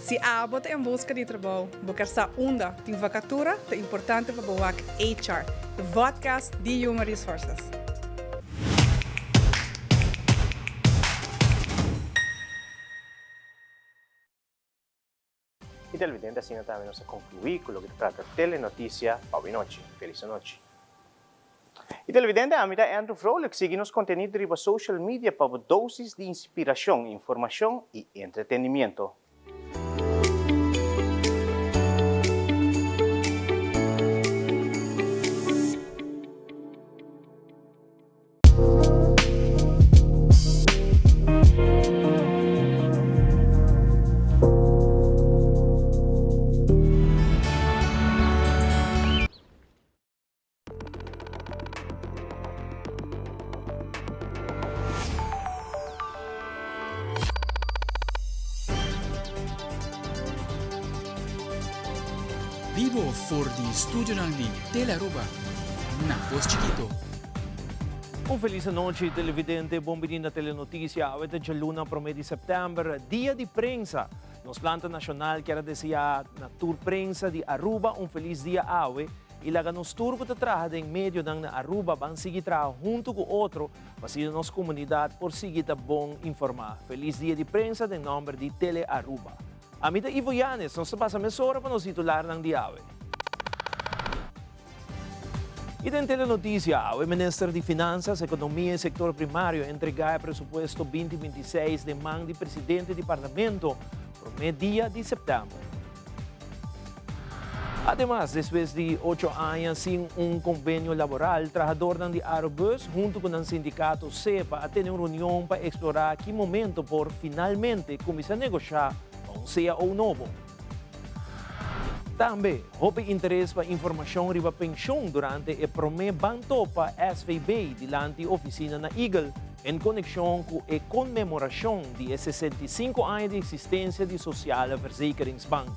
Si abo ta en busca di trabou, bo kier sa unda tin vacatura, ta importante pa bo wak HR, e vodcast di Human Resources. Y televidente asina tambe nos a conclui cu loke ta trata Telenoticia pa awe nochi. Feliz anochi. Y televidente ami ta Andrew Vrolijk sigui nos contenido riba social media pa bo dosis di inspiracion, informacion y entretenimiento. Bibo for di studionan di Telearuba na Pos Chikito. Un felis anochi televidente, bon bini na Telenoticia. Awe ta djaluna prome di september, dia di prensa. Nos planta nacional kier a desea na tur prensa di Aruba un felis dia awe y laga nos tur cu ta traha den medionan na Aruba ban sigui traha hunto cu otro pa asina nos comunidad por sigui ta bon informa. Felis dia di prensa den nomber di Telearuba. Ami ta Ivo Yanes, nos ta pasa mesora pa nos titularnan di awe. Y den Telenoticia awe Minister di Finanzas, Economia y Sector Primario a entrega e presupuesto binti 26 den man di Presidente di Parlamento prome dia di september. Ademas, despues di ocho aña sin un convenio laboral, trahadornan di Arubus hunto cu nan sindicato SEPA a tene un reunion pa explora ki momento por finalmente cuminsa negosha pa un cao nobo. Tambe, hopi interes pa informashon riba penshon durante e promé Ban Topa SVB dilanti ofisina na Eagle en konekshon ku e konmemorashon di e 65 aña di eksistensia di Sociale Verzekeringsbank.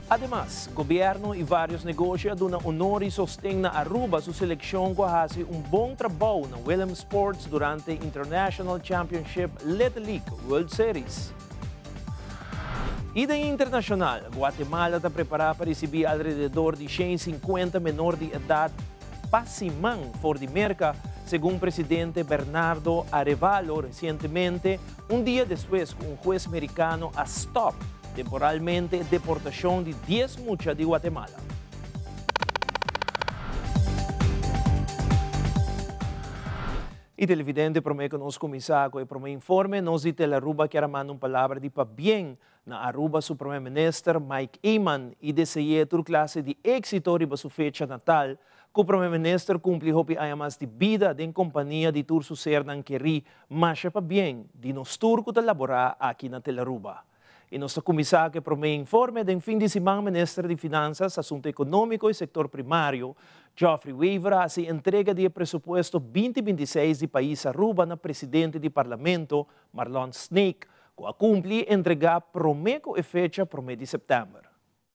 Ademas, gobièrnu i vários negoshi a duna honor i sosten na Aruba su selekshon ku a hasi un bon trabou na Williamsports durante International Championship Little League World Series. I den internashonal, Guatemala ta prepará pa risibí alrededor di 150 menor di edat pa siman for di Merka, segun presidente Bernardo Arevalo resientemente, un dia despues ku un hues merikano a stòp temporalmente e deportashon di dies mucha di Guatemala. I televidente, promé ku nos kuminsá ku e promé informe, nos di Telearuba kier a manda un palabra di pabien na Aruba su Promé Minister Mike Eman i dese'é tur klase di éksito riba su fecha natal. Ku Promé Minister kumpli hopi aña mas di bida den kompania di tur su sernan kerí, masha pabien di nos tur ku ta laborá aki na Telearuba. I nos ta kuminsá ku e promé informe. Den fin di siman Minister di Finansas, Asunto Ekonómiko i Sektor Primario, Geoffrey Wever a hasi entrega di e presupuesto 2026 di pais Aruba na presidente di Parlamento, Marlon Sneek, ku a kumpli e entregá promé ku e fecha promé di sèptèmber.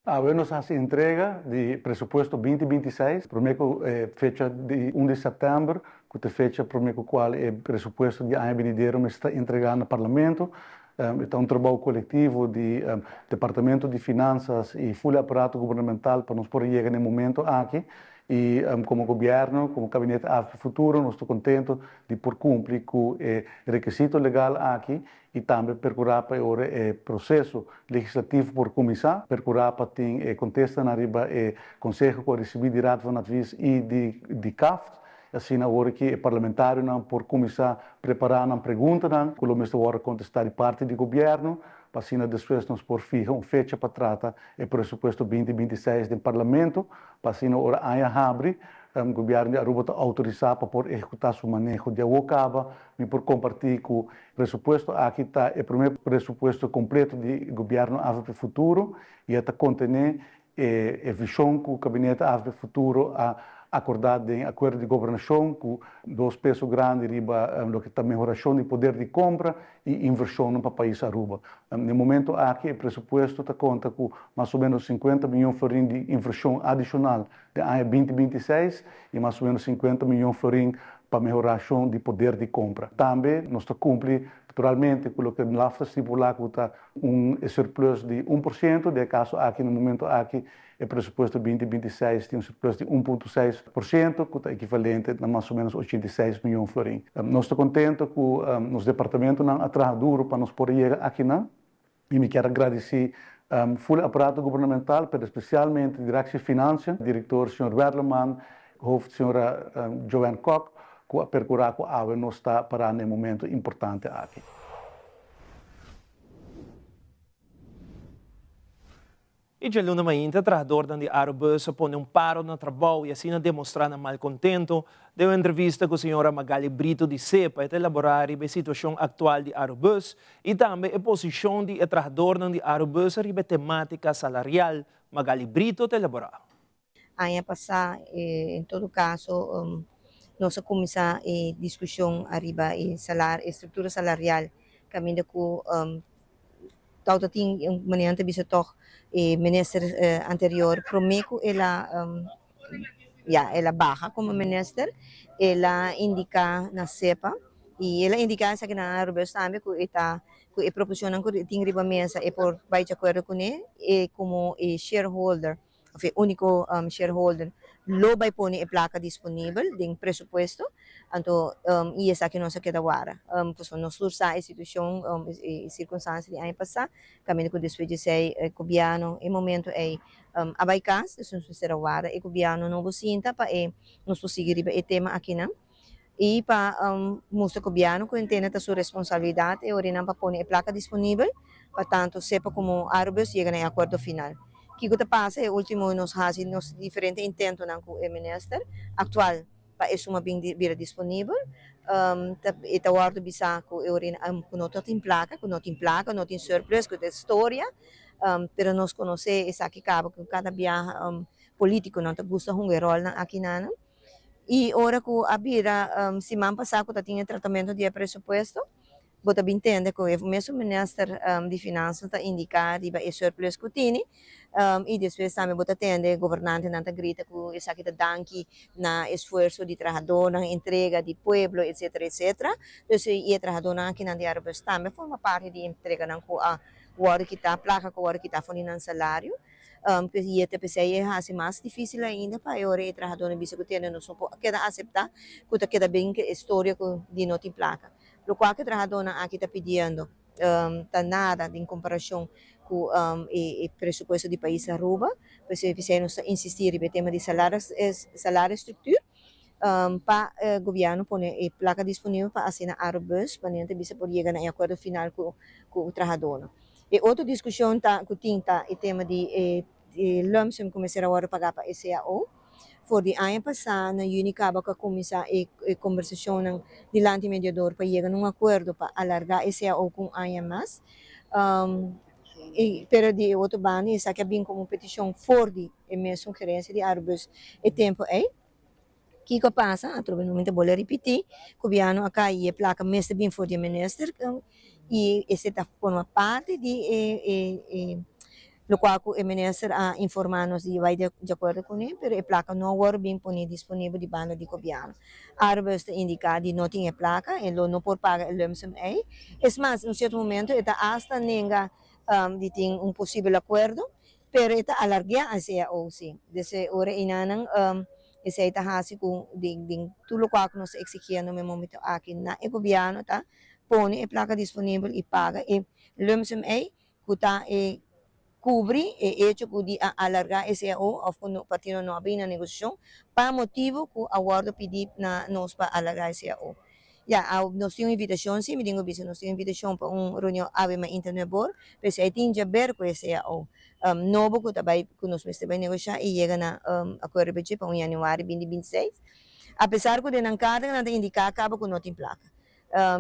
Awe nos a hasi entrega di presupuesto 2026 promé ku e fecha di 1 di sèptèmber, ku ta e fecha promé ku kual e presupuesto di aña binidero mester ta entregá na Parlamento. E ta un trabou kolektivo di Departamento di Finansas i ful e aparato gubernamental pa nos por a yega na e momento aki. I komo gobièrnu, komo Kabinete AFP Futuro nos ta kontento di por kumpli ku e rekisito legal aki i tambe perkurá pa e ora e proseso legislativo por kuminsá, perkurá pa tin e kontestanan riba e konseho ku a risibí di Raad van Advies i di di CAft, i asina ora ki e parlamentarionan por kuminsá prepará nan preguntanan ku lo mester wòrdu kontestá di parti di gobièrnu, pa asina despues nos por fiha un fecha pa trata e presupuesto 2026 den Parlamento, pa asina ora aña habri, gobièrnu di Aruba ta outorisá pa por ehekutá su maneho di awor kaba. Mi por kompartí ku presupuesto aki ta e promé presupuesto kompleto di gobièrnu avp Futuro i e ta kontené e e vishon ku kabinete avp Futuro a akordá den akuerdo di gobernashon ku dos peso grandi riba loke ta mehorashon di poder di kompra i invershonnan pa pais Aruba. Na e momento aki e presupuesto ta konta ku mas o ménos 50 mion florin di invershon adishonal den aña 2026 i mas o ménos 50 mion florin. pa mehorashon di poder di kompra. Tambe nos ta kumpli naturalmente ku loke NLAF ta stipulá ku ta un surplus di 1%, den e kaso aki na momento aki e presupuesto 2026 tin un surplus di 1.6% ku ta ekivalente na mas o ménos 86 mion florin. Nos ta kontentu ku nos departamentonan a traha duru pa nos por yega akinan i mi kier gradisí full aparato gubernamental, pero espesialmente Directie Financiën, direktor señor Werleman, hoofd señora Joanne Kock, ku a perkurá ku awe nos ta pará na e momento importante aki. I djaluna mainta, trahadónan di Arubus a pone un paro na trabou i asina demostrá nan malkontentu. Den un entrevista ku señora Magali Brito di SEPPA, e ta elaborá e situashon aktual di Arubus i tambe e posishon di trahadónan di Arubus riba temátika salarial. Magali Brito ta elaborá. Aña pasá, en todo kaso, nos a kuminsá e diskushon ariba e salario, struktura salarial, kaminda ku tin manera bisa toch e minister anterior promé ku el a ya el a baha komo minister, el a indiká na SEPPA i el a indiká esaki na Arubus tambe ku e ta ku e proposishon ku tin riba mesa e por bai di akuerdo kuné e komo e shareholder òf e úniko shareholder lo bai pone e plaka disponibel den presupuesto. Anto i esaki no a keda warda pasobra nos tur sa e situashon e sirkunstansia di aña pasá, kaminda ku despues di esei e gobièrnu e momento ei a bai kas, dus nos mester a warda e gobièrnu nobo sinta pa e nos por sigui riba e tema akinan i pa mustra gobièrnu ku entende ta su responsabilidat e orinan pa pone e plaka disponibel pa tantu SEPPA komo Arubus yega na e akuerdo final. Kiko ta pasa e último nos hasi nos diferente intentonan ku e minister aktual pa e suma bin bira disponibel. E ta wòrdu bisá ku e orina ku no tin plaka, ku no tin plaka, no tin surplus, ku ta historia, pero nos konosé esaki kaba ku kada biaha polítikonan ta gusta hunga e ròlnan akinan. I ora ku a bira siman pasá ku ta tin e tratamentu di e presupuesto, bo ta bin tende ku e mesun minister di finansa ta indiká riba e surplus ku tini i despues tambe bo ta tende gobernantenan ta grita ku esaki ta danki na esfuerso di trahadónan, entrega di pueblo, etcetera, etcetera. Dus i e trahadónan akinan di Arubus tambe forma parti di entreganan ku a wòrdu kitá, plaka ku a wòrdu kitá for di nan salario. I e ta p'esei e hasi mas difísil ainda pa e ora e trahadónan bisa ku tende nos no por keda aseptá ku ta keda bin ku e storia ku di no tin plaka. Lokual ku e trahadónan aki ta pidiendo ta nada den komparashon ku e presupuesto di pais Aruba. P'esei p'esei nos ta insistí riba e tema di salario salario structuur pa gobièrnu pone e plaka disponibel pa asina Arubus pa nan ta bisa por yega na e akuerdo final ku trahadónan. E otro diskushon ta ku tin ta e tema di e lump sum ku mester a wòrdu pagá pa e CAO. For di aña pasá na yüni kaba ku a kuminsá e kombersashonnan dilanti mediador pa yega na un akuerdo pa alargá e CAO ku un aña mas. Pero di e otro banda esaki a bin komo un petishon for di e mesun gerensia di Arubus e tempu ei. Kiko a pasa? Atrobe no mi ta bolbe ripití, gobièrnu a kai i e plaka mester bin for di e minister i esei ta forma parti di e lokual ku e minister a informá nos di bai di akuerdo kuné, pero e plaka no a wòrdu bin pone disponibel di banda di gobièrnu. Arubus ta indiká di no tin e plaka, e lo no por paga e lump sum ei. Es mas, un sierto momento e ta asta nenga di tin un posibel akuerdo, pero e ta alargá e CAO sí. Desde ora einanan esei ta hasi ku den tur lokual ku nos ta eksigiendo na e momento aki na e gobièrnu ta pone e plaka disponibel i paga e lump sum ei ku ta e kubri e echo ku di a alargá e CAO òf ku partido no a bin na negosiashon pa motibu ku a wòrdu pidí na nos pa alargá e CAO. Ya, nos tin un invitashon sí, mi tin ku bisa nos tin un invitashon pa un reunion awe mainta nuebe or, p'esei tin djaber ku e CAO nobo ku ta bai ku nos mester bai negoshá i yega na akuerdo riba dje pa un yanüari 2026. Apesar ku den nan karta nan ta indiká kaba ku no tin plaka.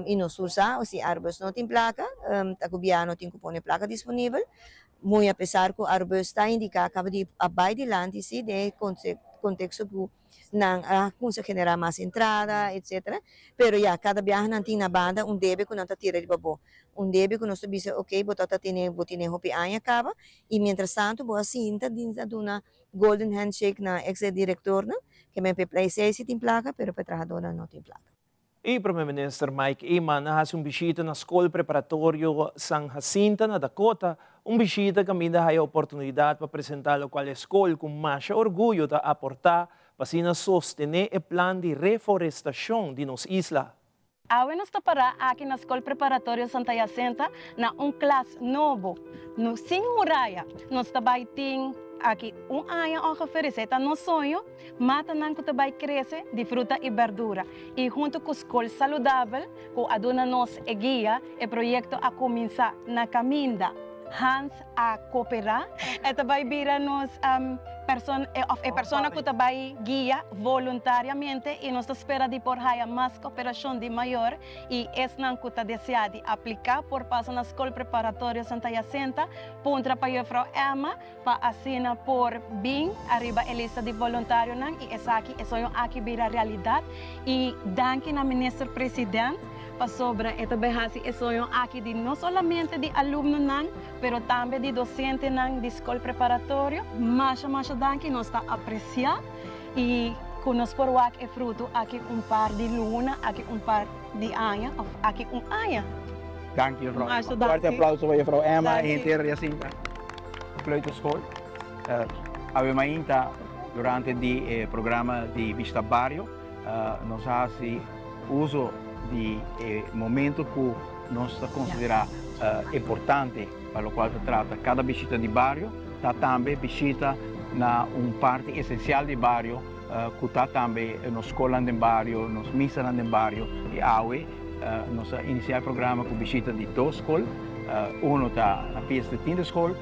I nos tur sa si Arubus no tin plaka, ta gobièrnu tin ku pone plaka disponibel. Muy apesar ku Arubus ta indiká kaba di a bai dilanti sí den e konteksto ku nan a kuminsá generá mas entrada, etcetera. Pero ya, kada biaha nan tin na banda un debe ku nan ta tira riba bo. Un debe ku nos ta bisa ok bo tabata tene bo tene hopi aña kaba i mientrastantu bo a sinta dins a duna golden handshake na ex direktornan ke men pa e play si tin plaka pero pa e trahadornan no tin plaka. E Prome Minister Mike Eman a hasi un bishita na Skol Preparatorio San Jacinta na Dakota, un bishita kaminda haya oportunidat pa presentá lokual e skol ku masha orguyo ta aportá pa asina sostené e plan di reforestashon di nos isla. Awe nos ta pará aki na Skol Preparatorio Santa Jacinta na un klas nobo, no sin muraya. Nos ta bai tin aki un aña ongeveer, esei ta nos soño, matanan ku ta bai krese di fruta i bèrdura. I huntu ku Skol Saludabel ku a duna nos e guia, e proyekto a kuminsá na kaminda. Hans a koperá. E ta bai bira nos persona òf e persona ku ta bai guia voluntariamente i nos ta spera di por haya mas koperashon di mayor i esnan ku ta deseá di apliká por pasa na Skol Preparatorio Santa Jacinta puntra pa Juffrouw Emma pa asina por bin ariba e lista di voluntarionan i esaki e soño aki bira realidat i danki na Minister President pasobra e ta bai hasi e soño aki di no solamente di alumnonan pero tambe di dosentenan di skol preparatorio. Masha masha danki, nos ta apresiá i ku nos por wak e fruto aki un par di luna, aki un par di aña òf aki un aña. Danki juffrouw Emma. Fuerte aplauso pa juffrouw Emma y henter Jacinta Kleuterschool. Awe mainta durante di e programa di Bishita Bario nos a hasi uso di e momento ku nos ta konsiderá importante pa lokual ta trata kada bishita di bario, ta tambe bishita na un parti esensial di bario ku ta tambe nos skolnan den bario, nos misanan den bario i awe nos a inisiá e programa ku bishita di dos skol, uno ta na Pies de Tiende School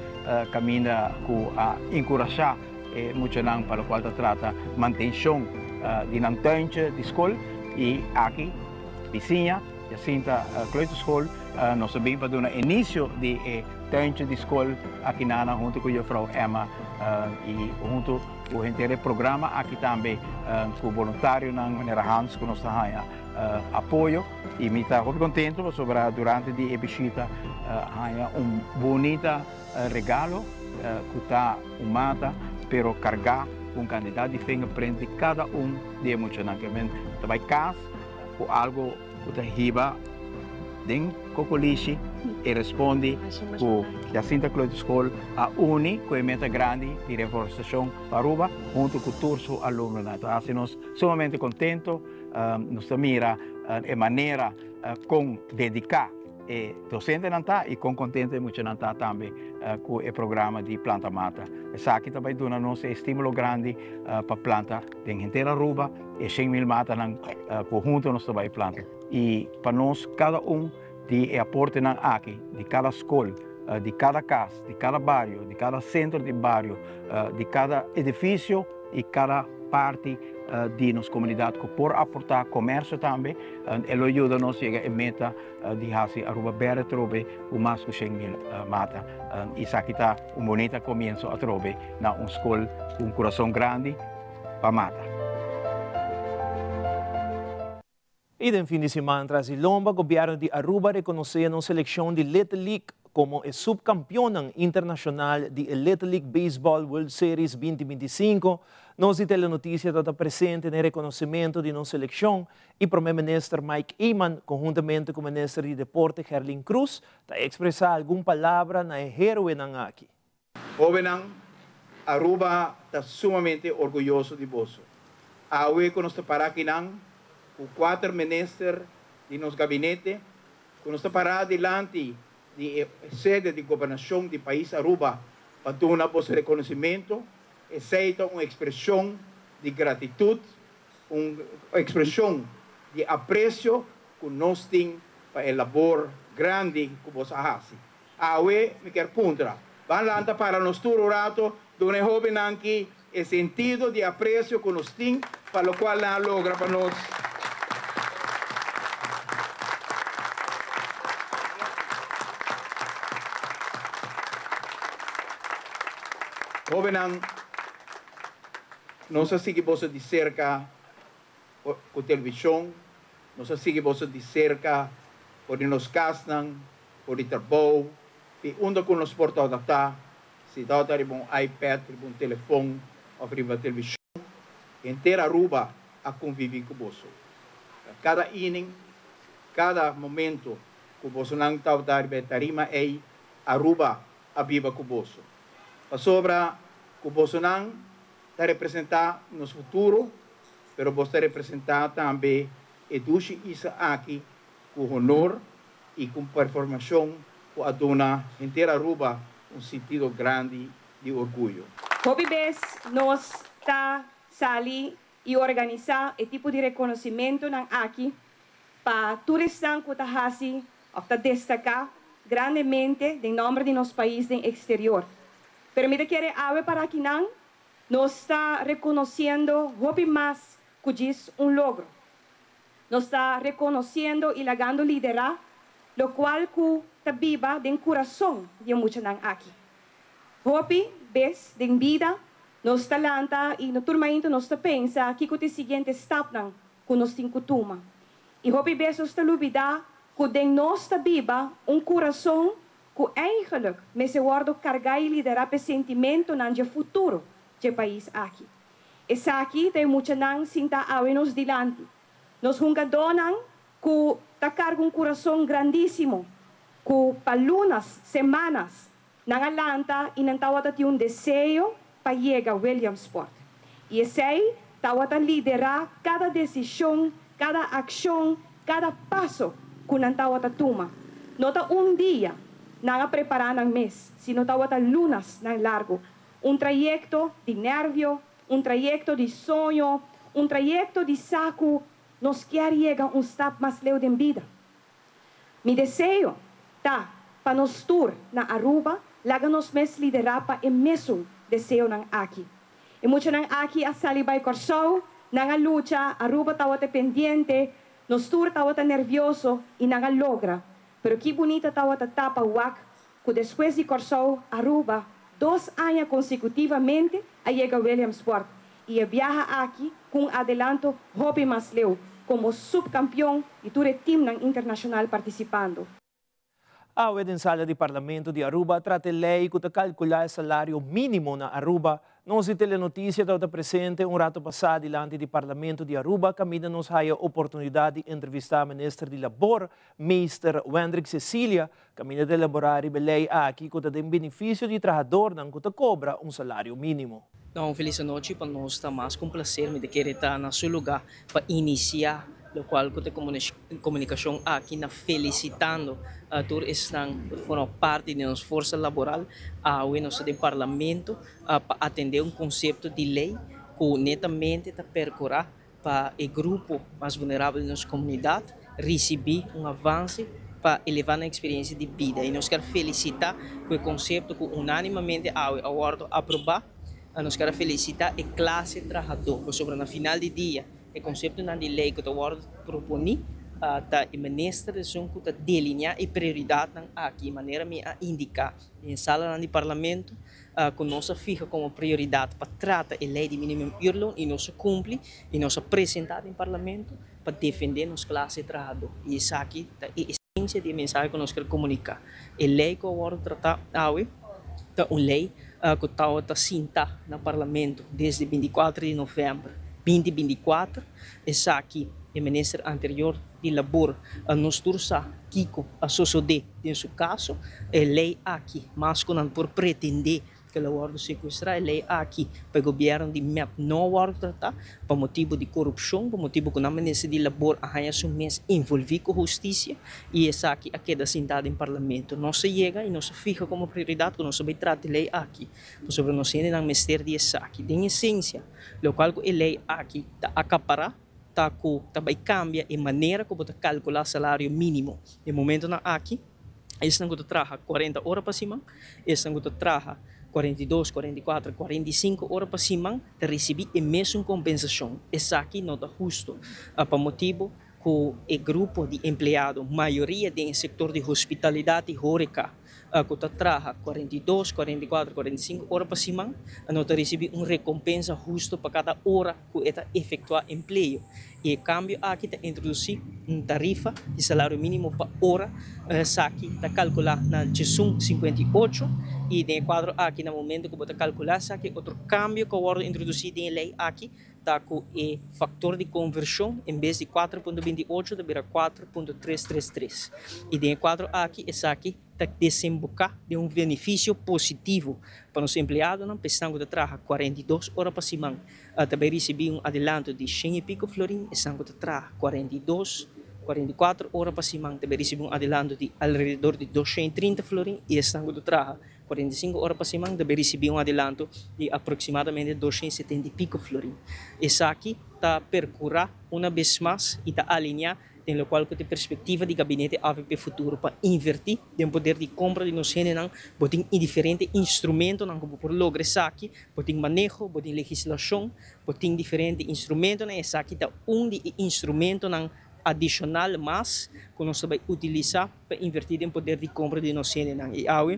kaminda ku a enkurashá e muchanan pa lokual ta trata mantenshon di nan tuintje di skol i aki bisiña Jacinta Kleuterschool nos a bin pa duna inicio di e tuintje di skol aki nana hunto ku juffrouw Emma i hunto ku henter e programa aki tambe ku boluntarionan manera Hans ku nos ta haña apoyo i mi ta hopi kontento pasobra durante di e bishita haña un bunita regalo ku ta un mata pero kargá ku un kantidat di fingerprint di kada un di e muchanan ke men ta bai kas ku algu ku ta hiba den kokolishi e respondi ku Jacinta Kleuterschool a uni ku e meta grandi di reforestashon pa Aruba huntu ku tur su alumnonan. Ta hasi nos sumamente kontento, nos ta mira e manera kon dediká E dosentenan ta i kon kontento e muchanan ta tambe ku e programa di Planta Mata. Esaki ta bai duna nos e estímulo grandi pa planta den henter Aruba e 100,000 matanan ku hunto nos ta bai planta. I pa nos kada un di e aportenan aki, di kada skol, di kada kas, di kada bario, di kada sentro di bario, di kada edifisio i kada parti di nos komunidat ku por aportá komersio tambe, e lo yuda nos yega e meta di hasi Aruba berde atrobe ku mas ku 100,000 mata. Esaki ta un bunita komienso atrobe na un skol ku un kurason grandi pa mata. I den fin di siman tras di lomba gobièrnu di Aruba rekonosé nos selekshon di Little League komo e supkampionnan internashonal di e Little League Baseball World Series 2025. Nos di Telenotisia ta ta presente na e rekonosementu di nos selekshon i Prome Minister Mike Eman konhuntamente ku Minister di Deporte Gerlin Croes ta ekspresá algun palabra na e héroenan aki. Hóbennan, Aruba ta sumamente orguyoso di boso. Awe ku nos ta pará akinan ku kuater minister di nos gabinete, ku nos ta pará dilanti di e sede di gobernashon di pais Aruba pa duna boso rekonosimento, esei ta un ekspreshon di gratitut Un ekspreshon di apresio ku nos tin pa e labor grandi ku bos a hasi. Awe mi kier puntra, ban lanta para nos tur un rato duna e hobennan ki e sentido di apresio ku nos tin pa lokual nan a logra pa nos. Hobennan. Nos a sigui boso di serka ku televishon, nos a sigui boso di serka for di nos kasnan. For di trabou, di unda ku nos por tabata ta, si tabata riba un iPad, riba un telefon òf riba televishon, henter Aruba a konviví ku boso. Kada inning, kada momento ku bosonan tabata riba e tarima ei, Aruba a biba ku boso. Pasobra ku bosonan ta representá nos futuro, pero boso ta representá tambe e dushi isla aki ku honor i ku un performashon ku a duna henter Aruba un sintido grandi di orguyo. Hopi bes nos ta sali i organisá e tipo di rekonosimentunan aki pa tur esnan ku ta hasi òf ta destaká grandemente den nòmber di nos pais den eksterior. Pero mi ta kere awe para akinan nos ta rekonosiendo hopi mas ku djis un logro. Nos ta rekonosiendo i lagando liderá lokual ku ta biba den kurason di e muchanan aki. Hopi bes den bida nos ta lanta i no tur mainta nos ta pensa kiko ta e siguiente stapnan ku nos tin ku tuma. I hopi bes nos ta lubidá ku den nos ta biba un kurason ku eigenlijk mester wòrdu kargá i liderá p'e sentimentonan dje futuro dje pais aki. Esaki ta e muchanan sintá awe nos dilanti. Nos hungadónan ku ta karga un kurason grandísimo, ku pa lunas, semanas, nan a lanta i nan tawata tin un deseo pa yega Williamsport. I esei tawata liderá kada desishon, kada akshon, kada paso ku nan tawata tuma. No ta un dia nan a prepará nan mes, sino tawata lunasnan largu. Un trayekto di nèrvio, un trayekto di soño, un trayekto di sa ku nos kier yega un stap mas leu den bida. Mi deseo ta pa nos tur na Aruba laga nos mes liderá pa e mesun deseonan aki. E muchanan aki a sali bai Kòrsou, nan a lucha, Aruba tawata pendiente, nos tur tawata nervioso i nan a logra. Pero ki bunita tawata ta pa wak ku despues di Kòrsou, Aruba dos aña konsekutivamente a yega Williamsport i e biaha aki ku un adelanto hopi mas leu komo supkampion di tur e timnan internashonal partisipando. Awe den sala di Parlamento di Aruba a trata e lei ku ta kalkulá e salario mínimo na Aruba. Nos di Telenoticia tabata presente un rato pasá dilanti di Parlamento di Aruba kaminda nos haya oportunidat di entrevistá Minister di Labor, Meester Wendrick Cecilia, Kaminda ta elaborá riba e lei aki ku ta den benefisio di trahadornan ku ta kobra un salario mínimo. No, un felis anochi pa nos ta mas ku un plaser mi ta kere ta na su lugá pa inisiá lokual ku ta e komunikashon aki na felisitando tur esnan ku ta forma parti di nos forsa laboral. Awe nos ta den parlamento pa atendé un konsepto di lei ku netamente ta perkurá pa e grupo mas vulnerabel di nos komunidat risibí un avanse pa elevá nan eksperensia di bida. I nos kier felisitá ku e konsepto ku unánimamente awe a wòrdu aprobá. Nos kier a felisitá e klase trahadó pasobra na final di dia e konseptonan di lei ku ta wòrdu proponí ta e minister esun ku ta delineá e prioridatnan aki manera mi a indiká den e salanan di parlamento. ku nos a fiha komo prioridat pa trata e lei di minimum uurloon i nos a kumpli i nos a presentá den parlamento pa defendé nos klase trahadó. I esaki ta e esensia di e mensahe ku nos ker komuniká. E lei ku a wòrdu tratá awe ta un lei ku tabata sintá na parlamento desde bintikuater di novèmber binti bintikuater. Esaki e minister anterior di labor a nos tur sa kiko a sosodé den su kaso. E lei aki, mas ku nan por pretendé ku el a wòrdu sekuestrá, e lei aki pa e gobièrnu di mep no a wòrdu tratá pa motibu di korupshon, pa motibu ku nan minister di labor a haña su mes envolví ku hustisia i esaki a keda sintá den parlamento. Nos a yega i nos a fiha komo prioridat ku nos a bai trata e lei aki pasobra nos hendenan mester di esaki. Den esensia, lokual ku e lei aki ta akapará, ta ku ta bai kambia e manera ku bo ta kalkulá salario mínimo. Den momentonan aki, esnan ku ta traha kuarenta ora pa siman, esnan ku ta traha 42, 44, 45 ora pa siman ta risibí e mesun kompensashon. Esaki no ta hustu pa motibu ku e grupo di empleado, mayoria den e sektor di hospitalidat i hóreka. ku ta traha 42, 44, 45 ora pa siman no ta risibí un rekompensa husto pa kada ora ku e ta efektuá empleo. I e kambio aki ta introdusí un tarifa di salario mínimo pa ora. Esaki ta kalkulá na 11,58 i den e kuadro aki na momento ku bo ta kalkulá esaki otro kambio ku a wòrdu introdusí den e lei aki ta ku e faktor di konvershon en bes di 4,28 ta bira 4,333 i den e kuadro aki esaki ta desemboká den un benefisio positivo pa nos empleadonan, pa esnan ku ta traha 42 ora pa siman ta bai risibí un adelanto di shen i piko florin, esnan ku ta traha 42, 44 ora pa siman ta bai risibí un adelanto di alrededor di 230 florin i esnan ku ta traha 45 ora pa siman ta bai risibí un adelanto di aproksimadamente 270 i piko florin. Esaki ta perkurá una bes mas i ta alineá den lokual ku ta e perspektiva di gabinete avp Futuro pa invertí den poder di kompra di nos hendenan. Bo tin e diferente instrumentonan ku bo por logra esaki, bo tin maneho, bo tin legislashon, bo tin diferente instrumentonan, esaki ta un di e instrumentonan adishonal mas ku nos ta bai utilisá pa invertí den poder di kompra di nos hendenan. I awe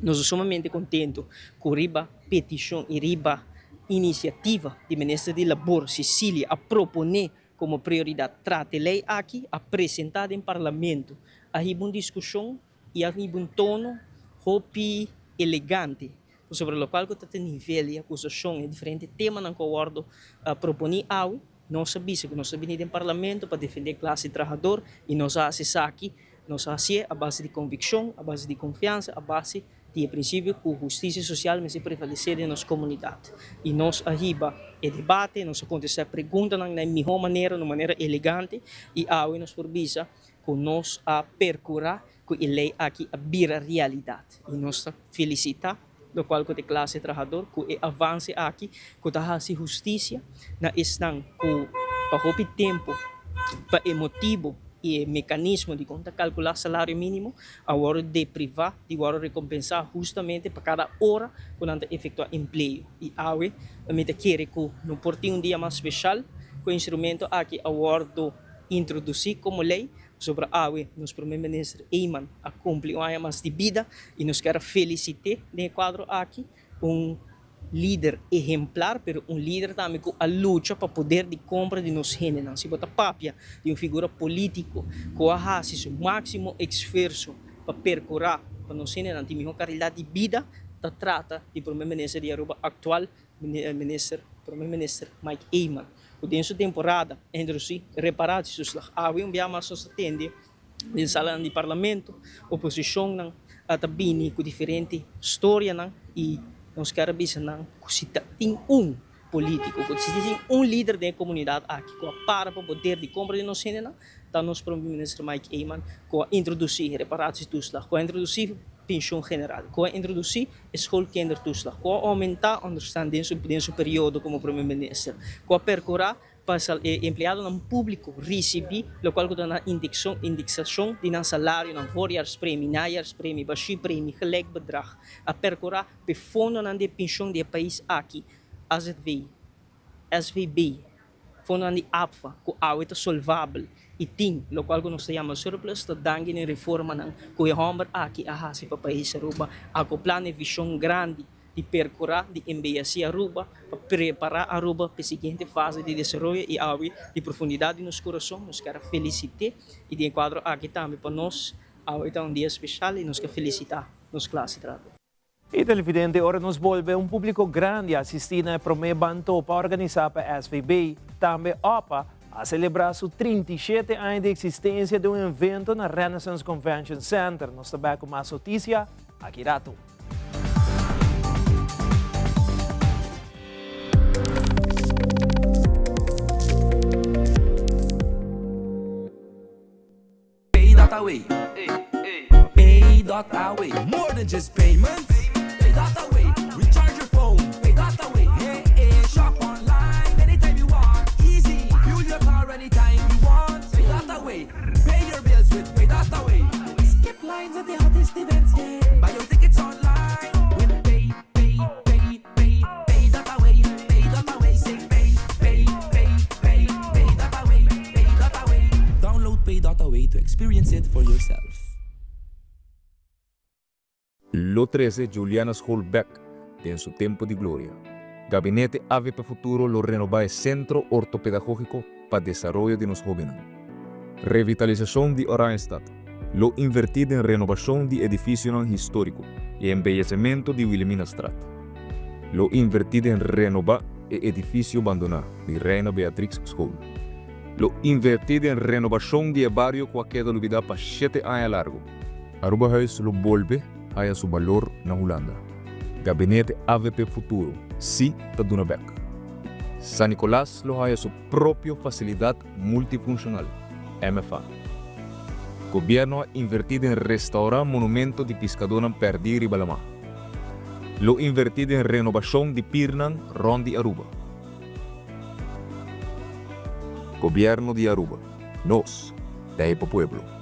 nos ta sumamente kontentu ku riba petishon i riba inisiativa di Minister di Labor Cecilia a proponé Komo prioridat trata e lei aki a presentá den Parlamento a hiba un diskushon i a hiba un tono hopi elegante pasobra lokual ku ta te nivel di akusashon e diferente temanan ku a wòrdu proponí awe. Nos a bisa ku nos a bini den Parlamento pa defendé klase trahador i nos a hasi esaki, nos a hasié a base di konvikshon, a base di konfiansa, a base di e prinsipio ku hustisia sosial mester prevalesé den nos komunidat. I nos a hiba e debate, nos a kontestá e preguntanan na e mihó manera, na un manera elegante, i awe nos por bisa ku nos a perkurá ku e lei aki a bira realidat. I nos ta felisitá lokual ku ta e klase trahador ku e avanse aki ku ta hasi hustisia na esnan ku pa hopi tempu pa e motibu i e mekanismo di kon ta kalkulá salario mínimo a wòrdu deprivá di wòrdu rekompensá hustamente pa kada ora ku nan ta efektuá empleo. I awe mi ta kere ku no por tin un dia mas speshal ku e instrumento aki a wòrdu introdusí komo lei, pasobra awe nos Prome Minister Eman a kumpli un aña mas di bida i nos kier a felisit'é den e kuadro aki. Un lider ehemplar, pero un lider tambe cu a lucha pa poder di compra di nos hendenan. Si bo ta papia di un figura politico cu a haci su maximo esfuerzo pa percura pa nos hendenan tin miho calidad di bida, ta trata di Prome Minister di Aruba actual, Minister, Prome Minister Mike Eman, cu den su temporada a introduci reparatietoeslag. Awe un bia mas nos ta tende Den salanan di parlamento, oposicionnan a ta bini cu diferente storianan y nos kier a bisa nan cu si ta tin un politico, cu si tin un lider den e comunidad aki cu a para pa poder di compra di nos hendenan, ta nos Prome Minister Mike Eman cu a introduci reparatietoeslag, cu a introduci pensioen general, cu a introduci e schoolkindertoeslag, cu a aumenta onderstand den su periodo como Prome Minister, cu a percura pa e empleadonan públiko risibí lokual ku ta nan indikshon, indeksashon di nan salarionan, voorjaarspremie, najaarspremie, bashipremie, gelijk bedrag, a perkurá pa e fondonan di e penshon di e pais aki, azv, SVB, fondonan di APFA, ku awe ta solvabel i tin lokual ku nos ta yama surplus, ta danki na e reformanan ku e hòmber aki a hasi pa pais Aruba, akoplá na e vishon grandi di percura di embeyeci Aruba pa prepara Aruba p'e siguiente fase di desaroyo y awe di profundidad di nos curason nos kier a felicite y den e cuadro aki tambe pa nos awe ta un dia special y nos kier felicita nos clase trabou. Y televidente, ora nos bolbe un publico grandi a asisti na e prome ban topa organisa pa SVB. Tambe opa a celebra su 37 aña di existencia den un evento na Renaissance Convention Center. Nos ta back cu mas noticia aki rato. Pay.away. Pay.away. More than just payments. Pay.away. Recharge your phone. Pay.away. Hey, hey, shop online anytime you want. Easy. Fuel your car anytime you want. Pay.away. Pay your bills with Pay.away. Skip lines at the hottest events. Yeah. Buy your tickets online with Pay, Pay, Pay, Pay, Pay dot away. Pay dot away. Say Pay, Pay, Pay, Pay, Pay dot away. Pay dot away. Download Pay dot away to experience it for yourself. Lo trece Juliana School bek den su tempo di gloria. Gabinete avp Futuro lo renoba e Centro Ortopedagogico pa desaroyo di nos hobennan. Revitalisacion di Oranjestad Lo inverti den renobacion di edificionan historico y embeyecemento di Wilhelminastraat. Lo inverti den renoba e edificio bandona di Reina Beatrix School. Lo inverti den renobacion di e bario cu a keda lubida pa shete aña largo. Arubahuis lo bolbe haya su balor na Hulanda. Gabinete avp Futuro si ta duna bek. San Nicolas lo haya su propio facilidad multifuncional, MFA. Gobierno a inverti den restaura monumento di piscadornan perdi riba lama. Lo inverti den renobacion di pirnan rond di Aruba. Gobierno di Aruba, nos ta e pa pueblo.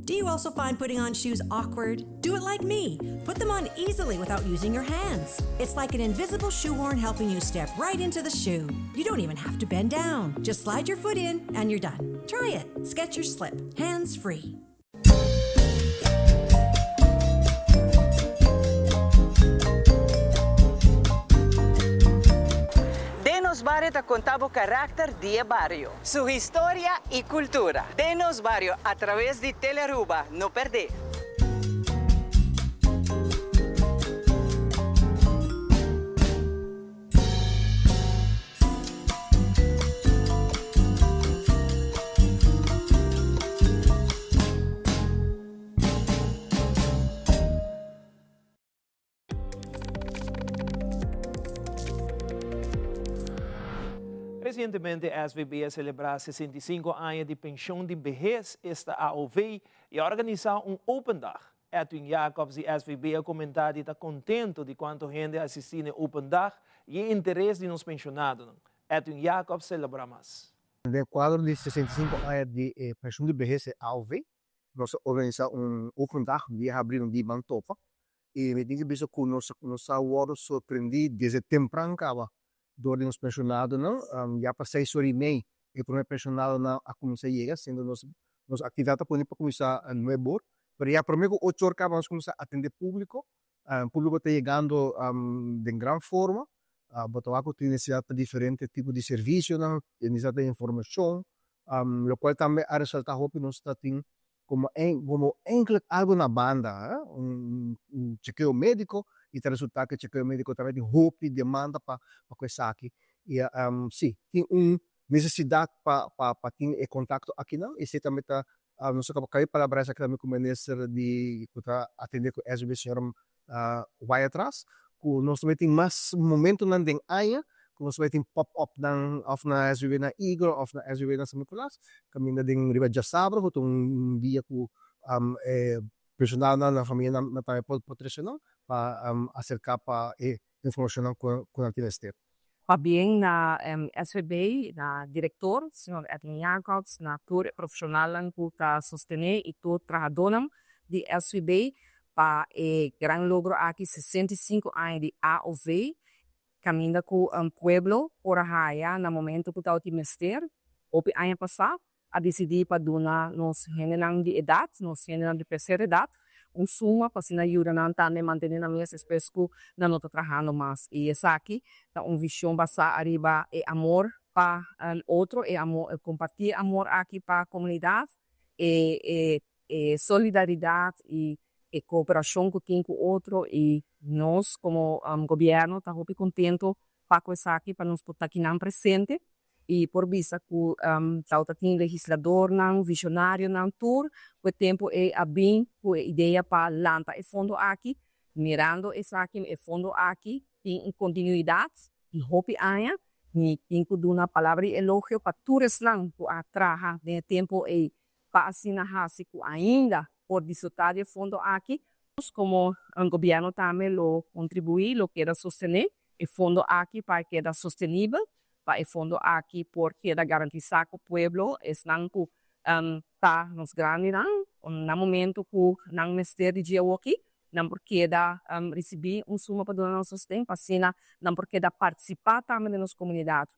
Do you also find putting on shoes awkward? Do it like me. Put them on easily without using your hands. It's like an invisible shoehorn helping you step right into the shoe. You don't even have to bend down. Just slide your foot in and you're done. Try it. Skechers Slip. Hands free. Den nos bario ta conta bo caracter di e bario, su historia y cultura. Den nos bario a traves di Telearuba, no perde! Resientemente SVB a selebrá 65 aña di penshon di behes, esta AOV, i a organisá un open dag. Edwin Jacobs di SVB a komentá di ta kontentu di kuantu hende a asistí na e open dag i e interes di nos penshonadonan. Edwin Jacobs ta elaborá mas. Den kuadro di 65 aña di e penshon di behes, e AOV, nos a organisá un open dag dia habrí un di ban topa i mi tin ki bisa ku nos nos a wòrdu sorprendí desde tempran kaba dor di nos penshonadonan. Ya pa seis ora i mei e promé penshonadonan a kuminsá yega, siendo nos nos aktividat a pone pa kuminsá nuebe or, pero ya promé ku ocho or kaba nos kuminsá atendé públiko. Públiko ta yegando den gran forma, bo ta wak ku tin nesesidat pa diferente tipo di servisionan, tin nesesidat pa informashon, lokual tambe a resaltá hopi nos ta tin como como enkele algo na banda, un chekeo medico y ta resulta cu e chekeo medico tambe tin hopi demanda pa cu esaki y si tin un necesidad pa pa tin e contacto akinan y esey tambe ta nos a caba cabe palabra esaki tambe cu minister di cu ta atende cu SVB señor Wyatt-Ras cu nos tambe tin mas momentonan den aña cu nos tambe tin pop upnan of na SVB na Eagle of na SVB na San Nicolas caminda den riba djasabra cu ta un dia cu e personalnan nan famianan nan tambe por trece nan pa acerca pa e informacionnan cu nan tin mester. Pabien na SVB, na director, señor Edwin Jacobs, na tur e profesionalnan cu ta sostene y tur trahadornan di SVB pa e gran logro aki, 65 aña di AOV, caminda cu pueblo por a haya na momento cu tabatin mester, hopi aña pasa. a disidí pa duna nos hendenan di edat, nos hendenan di tercera edat, un suma pa asina yuda nan tambe mantené nan mes despues ku nan no ta trahando mas. I esaki ta un vishon basá ariba e amor pa otro, e amor, e kompartí e amor aki pa komunidat, e e e solidaridat i e kooperashon ku tin ku otro i nos komo gobièrnu ta hopi kontentu pa ku esaki pa nos por ta kinan presente i por bisa ku tabata tin legisladornan, visionarionan tur ku e tempu ei a bin ku e idea pa lanta e fondo aki, mirando esaki e fondo aki tin un kontinuidat di hopi aña, mi tin ku duna palabra di elogio pa tur esnan ku a traha den e tempu ei pa asina hasi ku ainda por disfrutá di e fondo aki. Nos komo gobièrnu tambe lo kontribuí, lo keda sostené e fondo aki pa e keda sostenibel, pa e fondo aki por keda garantisá ku pueblo, esnan ku ta nos grandinan, na momento ku nan mester di dje awoki, nan por keda risibí un suma pa duna nan sosten, pa asina nan por keda partisipá tambe den nos komunidat.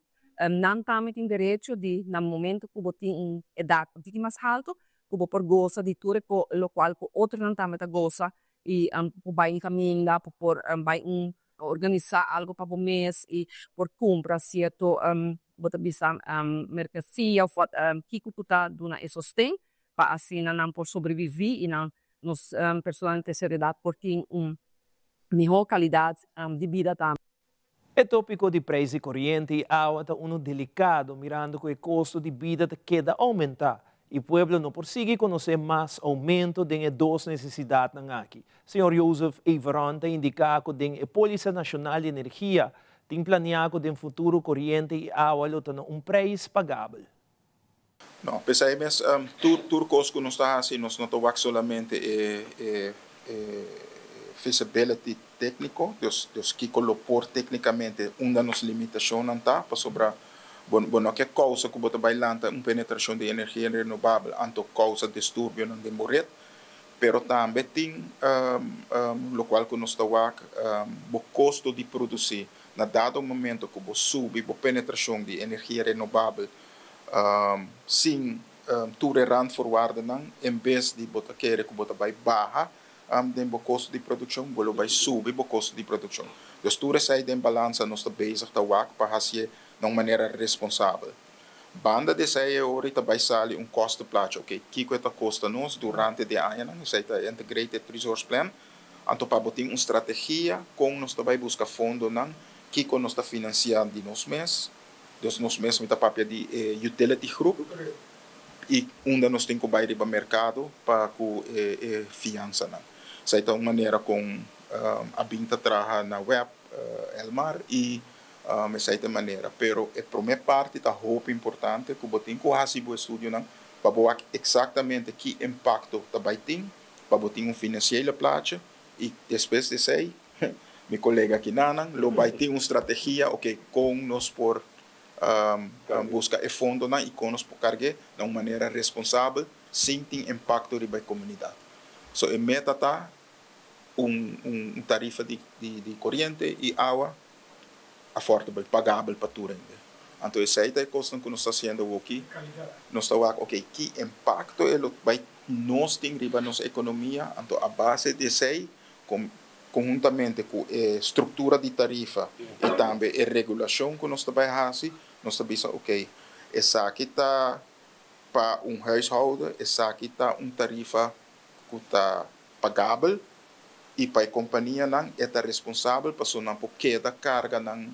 Nan tambe tin derecho di na momento ku bo tin un edat un tiki mas haltu, ku bo por gosa di tur e lokual ku otronan tambe ta gosa. i por bai un kaminda, bo por bai un organisá algu pa bo mes i por kumpra sierto bo ta bisa merkansia òf wòt kiko ku ta duna e sosten pa asina nan por sobreviví i nan nos personanan di tercera edat por tin un mihó kalidat di bida tambe. E tópiko di preis di koriente i awa ta unu delikado mirando ku e kosto di bida ta keda oumentá i pueblo no por sigui konosé mas oumento den e dos nesesidatnan aki. Señor Jozef Everon ta indiká ku den e Pólisa Nashonal di Energia tin planiá ku den futuro koriente i awa lo ta na un preis pagabel. No, p'esei mes tur tur kos ku nos ta hasi nos no ta wak solamente e e e feasibility tékniko, dus dus kiko lo por téknikamente unda nos limitashonnan ta, pasobra bo bo no ke kousa ku bo ta bai lanta un penetrashon di energia renobabel anto kousa disturbionan den bo ret, pero tambe tin lokual ku nos ta wak bo kosto di produsí na dado momento ku bo subi bo penetrashon di energia renobabel sin tur e randvoorwaardennan, en bes di bo ta kere ku bo ta bai baha den bo kosto di produkshon, bo lo bai subi bo kosto di produkshon. Dus tur esei den balansa nos ta bezig ta wak pa hasié na un manera responsabel. Banda di esei e ora ta bai sali un kostenplaatje, oke, kiko e ta kosta nos durante di e añanan, esei ta e Integrated Resource Plan, anto pa bo tin un strategia kon nos ta bai buska fondonan, kiko nos ta finansiá di nos mes, Dus nos mes mi ta papia di e utility groep y unda nos tin cu bay riba mercado pa cu e fianzanan. Esey ta un manera con a bin ta traha na web Elmar y esey ta e manera. Pero e prome parti ta hopi importante cu bo tin cu haci bo estudionan pa bo wak exactamente ki impacto ta bay tin pa bo tin un financiële plaatje y despues di esey Mi kolega kinanan lo bai tin un strategia, oke, kon nos por buska e fondonan i kon nos por karg'é na un manera responsabel sin tin impakto riba e komunidat. So e meta ta un un tarifa di di koriente i awa affordable, pagabel pa tur hende. Anto esei ta e kosnan ku nos ta hasiendo awoki. Nos ta wak, oke, ki impakto e lo bai nos tin riba nos ekonomia, anto a base di esei Konhuntamente ku e struktura di tarifa i tambe e regulashon ku nos ta bai hasi, nos ta bisa okey, esaki ta pa un huishouden, esaki ta un tarifa ku ta pagabel i pa e kompanianan e ta responsabel pasobra nan por keda karga nan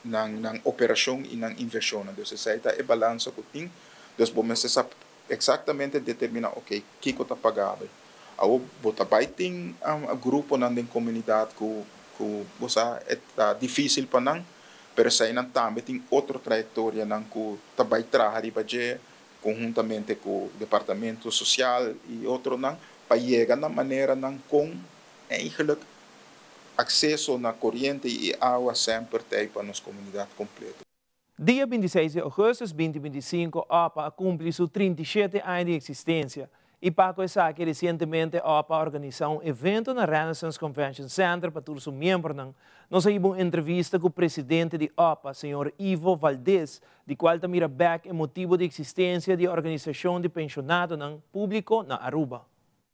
nan operashon i nan invershonnan. Dus esei ta e balansa ku tin. Dus bo mester sa Exactamente determina ok kico ta pagabel. Awor bo ta bay tin gruponan den comunidad cu cu bo sa e ta dificil pa nan, pero esainan tambe tin otro trayectorianan cu ta bay traha riba dje conhuntamente cu departamento social y otronan pa yega na maneranan con eigenlijk acceso na coriente y awa semper ta ey pa nos comunidad completo. Dia bintiseis di ougùstùs binti bintisinko opa a kumpli su 37 aña di eksistensia i pa ku esaki resientemente opa a organisá un evento na Renaissance Convention Center pa tur su miembronan. Nos a hiba un entrevista ku presidente di opa, señor Ivo Valdez, di kual ta mira bèk e motibu di eksistensia di e organisashon di penshonadonan públiko na Aruba.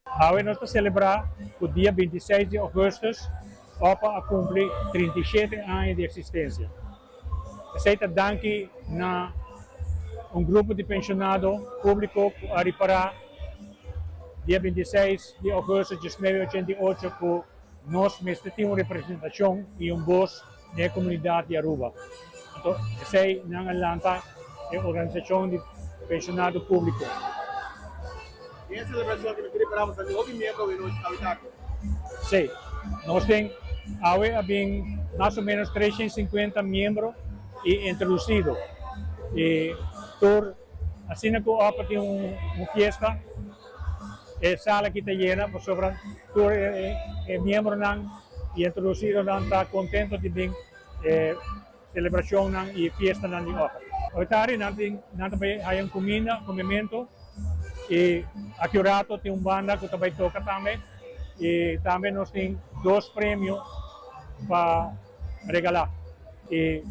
Awe nos ta selebrá ku dia 26 di ougùstùs opa a kumpli 37 aña di eksistensia. Esei ta danki na un grupo di penshonado públiko ku a ripará dia 26 di ougùstùs 1988 ku nos mester tin un representashon i un bos den e komunidat di Aruba. Anto esei nan a lanta e organisashon di penshonado públiko. Den e selebrashon aki nos ta ripará bo sa tin hopi miembro awe nochi awe ta aki. Sí, nos tin awe a bin mas o ménos 350 miembro i introdusido. I tur asina ku opa tin un fiesta e sala aki ta yena pasobra tur e miembronan i introdusidonan ta kontento di bin e selebrashonnan i fiestanan di opa. Awe tardi nan tin nan ta bai haya un kuminda, komementu i aki un rato tin un banda ku ta bai toka tambe i tambe nos tin dos premio pa regalá. I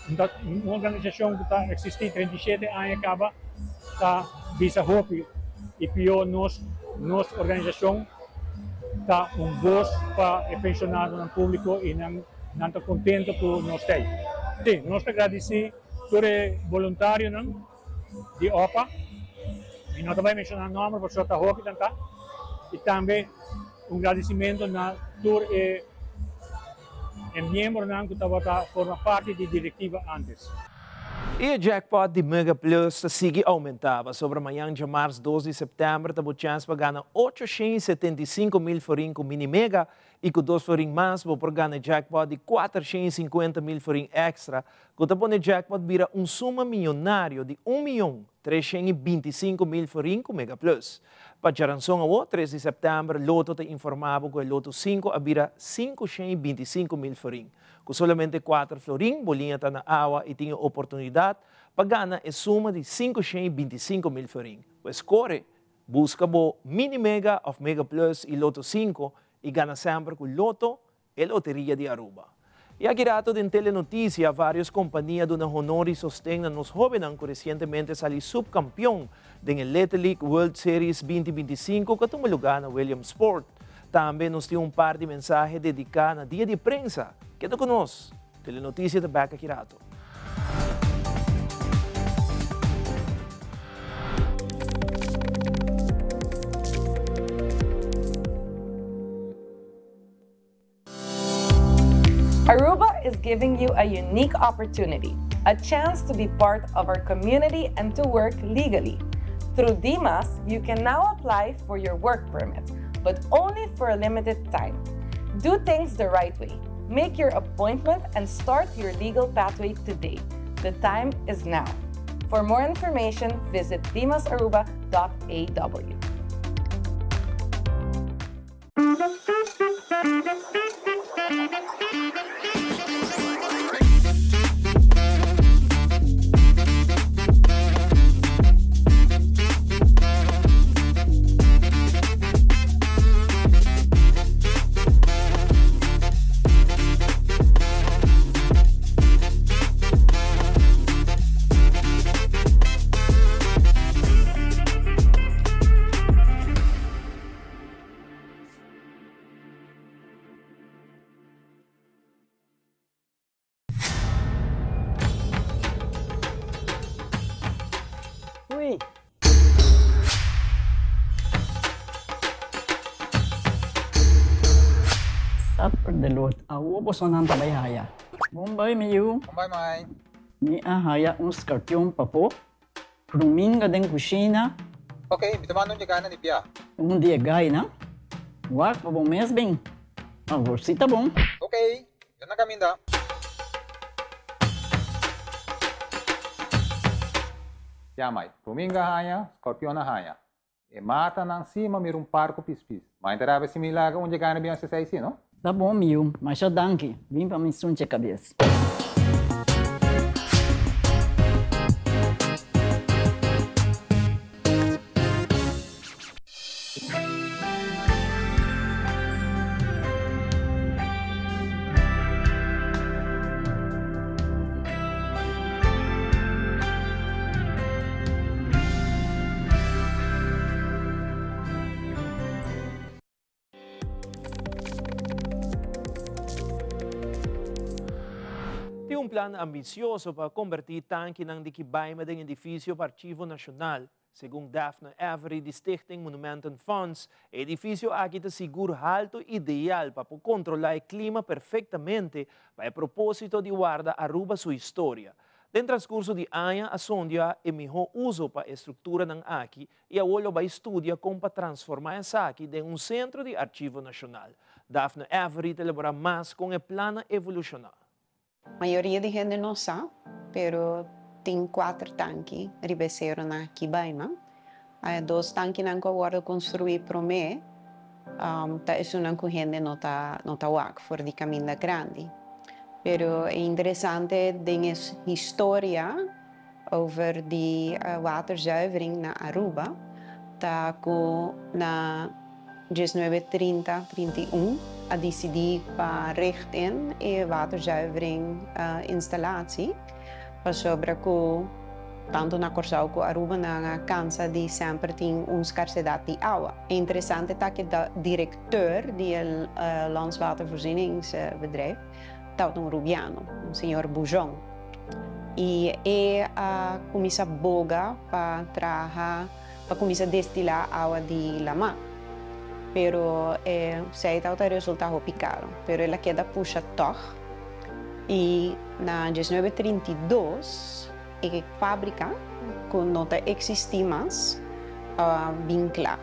un organisashon ku ta eksistí 37 aña kaba ta bisa hopi i pió nos nos organisashon. ta un bos pa e pensionadonan publico y nan nan ta contento cu nos t'ey. Si, nos ta gradici tur e boluntarionan di opa, mi no ta bay menciona nomber pasobra ta hopi nan ta, y tambe un gradicimento na tur e e miembronan cu tabata forma parti di directiva antes. I e jackpot di Mega Plus ta sigui oumentá, pasobra mañan djamars dos di sèptèmber ta bo chèns pa gana 875 mil florin ku Mini Mega i ku dos florin mas bo por gana e jackpot di 450 mil florin èkstra ku ta pone jackpot bira un suma miyonario di 1.325.000 florin ku Mega Plus. Pa djaranson awo, 3 di sèptèmber, Lotto ta informá bo ku e Lotto 5 a bira 525 mil florin. Ku solamente 4 florin, bo liña ta na awa i tin e oportunidat pa gana e suma di 525 mil florin. Pues kore, buska bo Mini Mega òf Mega Plus i Lotto 5 i gana semper ku Lotto, e loteria di Aruba. I aki rato den Telenotisia, varios kompania a duna honor i sosten na nos hóbennan ku resientemente a sali supkampion den e Little League World Series 2025 ku a tuma lugá na Williamsport. Tambe nos tin un par di mensahe dediká na Dia di Prensa. Keda ku nos! Telenotisia ta bèk aki rato. Aruba is giving you a unique opportunity, a chance to be part of our community and to work legally. Through DIMAS, you can now apply for your work permit, but only for a limited time. Do things the right way. Make your appointment and start your legal pathway today. The time is now. For more information, visit dimasaruba.aw. Ui. Supper de lot. Awo bosonan ta bai haya. Bon bai, mi yu. Bon bai, mai. Mi a haya un scorpion pafó. Ruminga den kushina. Ok, mi ta manda un dje na di bia. Un di e gainan. Wak pa bo mes bin. Awor si ta bon. Ok, yo na kaminda. Ya mai, ruminga haña, scorpion a haña. E matanan si ma mira un par ku pispis. Mai ta rabia si mi laga un dje gaina bin hasi esei si, no? Ta bon mi yu, masha danki. Bin pa mi sunche kabes. Tin un plan ambisioso pa kombertí tankinan di Kibaima den edifisio pa Archivo Nashonal. Segun Daphne Avery di Stichting Monumenten Fonds, e edifisio aki ta sigur halto ideal pa por kontrolá e klima perfektamente pa e propósito di warda Aruba su historia. Den transkurso di aña a sondia e mihó uso pa e strukturanan aki i awor lo bai studia kon pa transformá esaki den un sentro di Archivo Nashonal. Daphne Avery ta elaborá mas kon e plan a evolushoná. Mayoria di hende no sa, pero tin kuater tanki riba e seronan aki Baima. E dos tankinan ku a wòrdu konstruí promé ta esunnan ku hende no ta no ta wak for di kaminda grandi. Pero e interesante den e historia over di waterzuivering na Aruba ta ku na 1930, 31 a disidí pa richt in e waterzuivering instalatie pasobra ku. Tantu na Kòrsou ku Aruba nan a kansa di semper tin un skarsedat di awa. E interesante ta ku direkteur di e Landswatervoorzieningsbedrijf tabata un rubiano, un señor Bujon. I e a kuminsá boga pa traha, pa kuminsá destilá awa di lamá. Pero esei tabata resultá hopi karo. Pero el a keda pusha tòg. I na diesnuebe 32 e fábrika ku no ta eksistí mas a bin kla.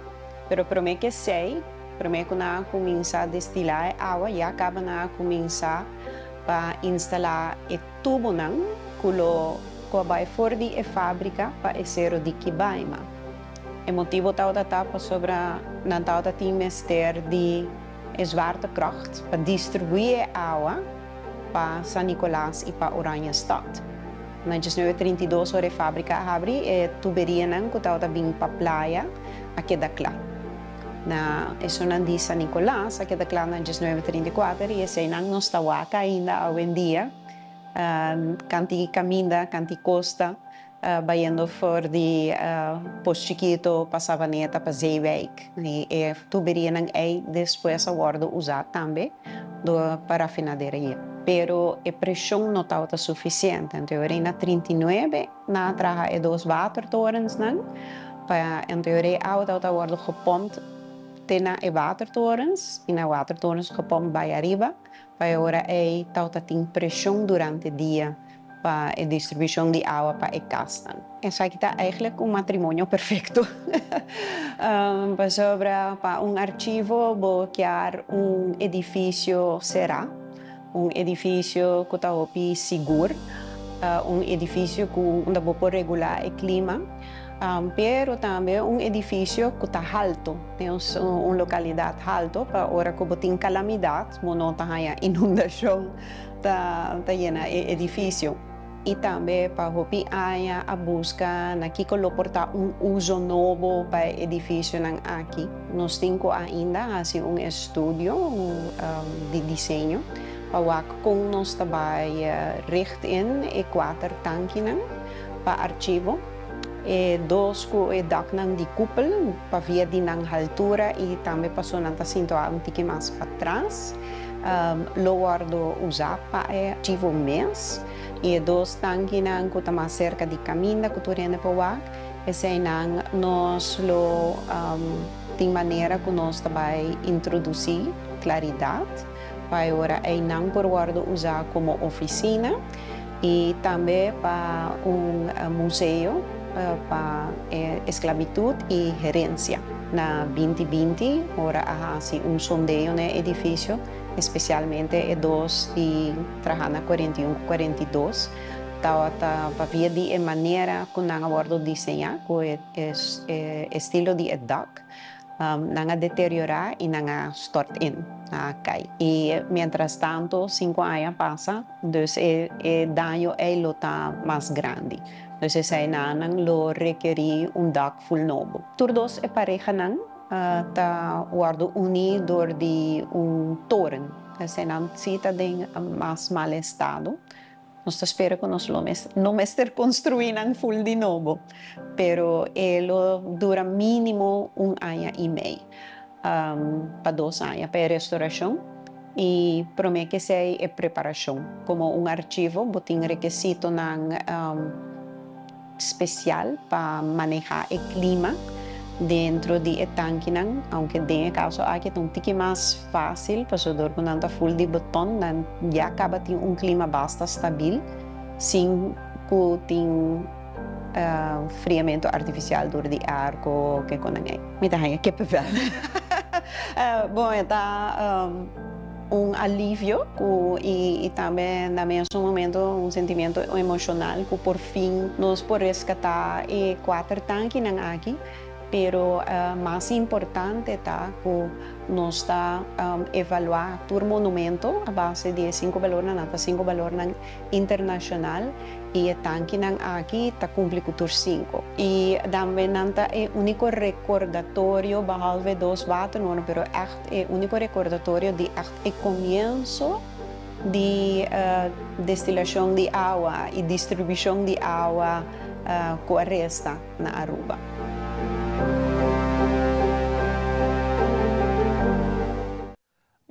Pero promé ku esei, promé ku nan a kuminsá destilá e awa, ya kaba nan a kuminsá pa instalá e tubonan ku lo ku a bai for di e fábrika pa e sero di Kibaima. E motibu tabata ta pasobra nan tabata tin mester di e zwaartekracht pa distribuí e awa pa San Nicolas i pa Oranjestad. Na 1932 ora e fábrika a habri, e tuberianan ku tabata bin pa playa a keda kla. Na esunnan di San Nicolas a keda kla na 1934 i eseinan nos ta wak ainda awendia kanti kaminda, kanti kosta. Bayendo for di Pos Chikito pa Savaneta pa Zeewijk. E tuberianan ei despues a wordo usa tambe door pa rafinaderia. Pero e presion no tabata suficiente. Anto e na 39 nan a traha e dos watertorensnan pa anto e awa tabata wordo gepompt te na e watertorens y na e watertorens gepompt bay ariba pa e ora ei tabata tin presion durante dia. Pa e distribushon di awa pa e kasnan. Esaki ta eigenlijk un matrimonio perfecto. Pasobra pa un archivo bo kier un edificio será, un edificio cu ta hopi sigur, un edificio cu unda bo por regula e clima, pero tambe un edificio cu ta halto, den un localidad halto pa ora cu bo tin calamidad bo no ta haya inundacion. Ta yena e edifisio i tambe pa hopi aña a buska na kiko lo por ta un uso nobo pa e edifisionan aki. Nos tin ku ainda hasi un estudio di diseño pa wak kon nos ta bai richt in e kuater tankinan pa archivo, e dos ku e daknan di kupel pa via di nan haltura i tambe paso nan ta sintuá un tiki mas patras. Lo wòrdu usá pa e archivo mes i e dos tankinan ku ta mas serka di kaminda ku tur hende por wak, eseinan nos lo tin manera ku nos ta bai introdusí klaridat pa e ora einan por wòrdu usá komo ofisina i tambe pa un museo pa e esklabitut i herensia. Na 2020 ora a hasi un sondeo na e edifisio, espesialmente e dos di traha na 41 ku 42, tabata pabia di e manera ku nan a wòrdu diseñá, ku e estilo di e dak, nan a deteriorá i nan a stort in, nan a kai. I mientras tanto sinku aña pasa, dus e daño ei lo ta mas grandi. Dus eseinan lo rekerí un dak ful nobo. Tur dos e parehanan ta wòrdu uní dor di un toren. Eseinan sí ta den mas mal estado. Nos ta spera ku nos lo no mester konstruí nan ful di nobo, pero e lo dura mínimo un aña i mei pa dos aña pa e restorashon i promé ku esei e preparashon. Komo un archivo bo tin rekesitonan spesial pa manehá e klima dentro di e tankinan, aunke den e kaso aki ta un tiki mas fásil pasobra dor ku nan ta ful di beton nan ya kaba tin un klima basta stabil sin ku tin friamentu artifisial dor di arko ke ku nan ei. Mi ta haña kippenvel. Bon e ta. Un alivio ku i tambe na mesun momento un sentimiento emoshonal ku por fin nos por reskatá e kuater tankinan aki, pero mas importante ta ku nos ta evaluá tur monumento a base di e sinku balornan, nan ta sinku balornan internashonal i e tankinan aki ta kumpli ku tur sinku. I tambe nan ta e úniko rekordatorio behalve dos waternoren, pero ègt E úniko rekordatorio di ègt e komienso di destilashon di awa i distribushon di awa ku a resta na Aruba.